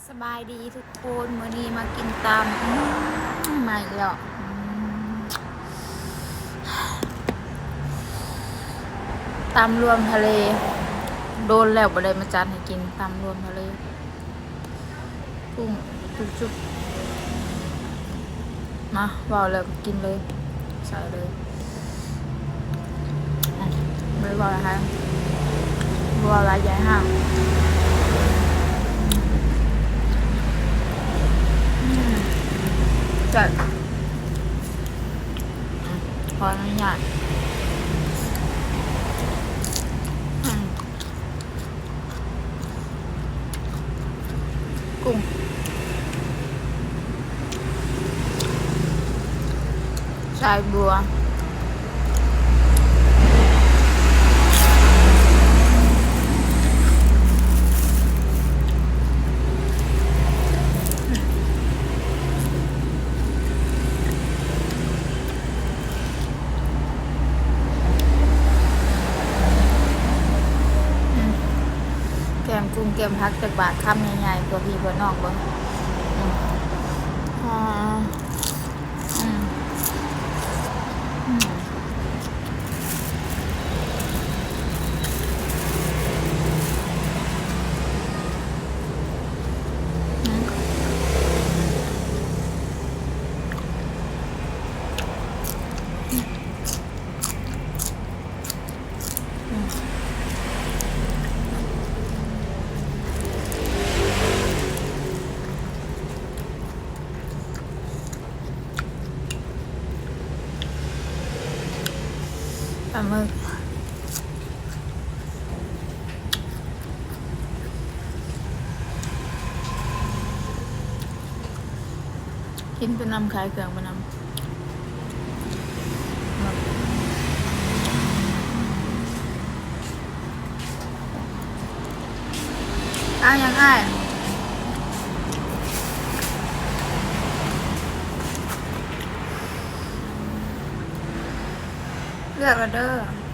ສະບາຍດີທຸກຄົນ ມື້ນີ້ມາກິນຕຳ ອືມ ມາອີກແລ້ວ ອືມ ຕຳລວມທະເລ ໂດນແລ້ວບໍ່ໄດ້ມາຈັດໃຫ້ກິນ ຕຳລວມທະເລ ກຸ້ງຈຸກໆ ມາ ເວົ້າແລ້ວກໍກິນເລີຍ ໃສ່ເລີຍ ອືມ ບໍ່ໄດ້ເວົ້າຫຼາຍ ບໍ່ເວົ້າຫຼາຍ ຢາຍຫ້າວ ອືມ ແຊບ ອືມ ຂໍອະນຸຍາດ ອືມ ກຸ້ງ ສາຍບົວ ອືມ ແກ້ມກຸ້ງແກ້ມຜັກຈັກບາດ ຄຳໃຫຍ່ໆ ເພື່ອພີ່ເພື່ອນ້ອງເບິ່ງ ອືມ ອືມ ອືມ ອືມ. ປາໝຶກ ກິນໄປນຳ ຂາຍເຄື່ອງໄປນຳ. ເອົາຫຍັງອ້າຍ? ເລືອກແລ້ວເດີ້.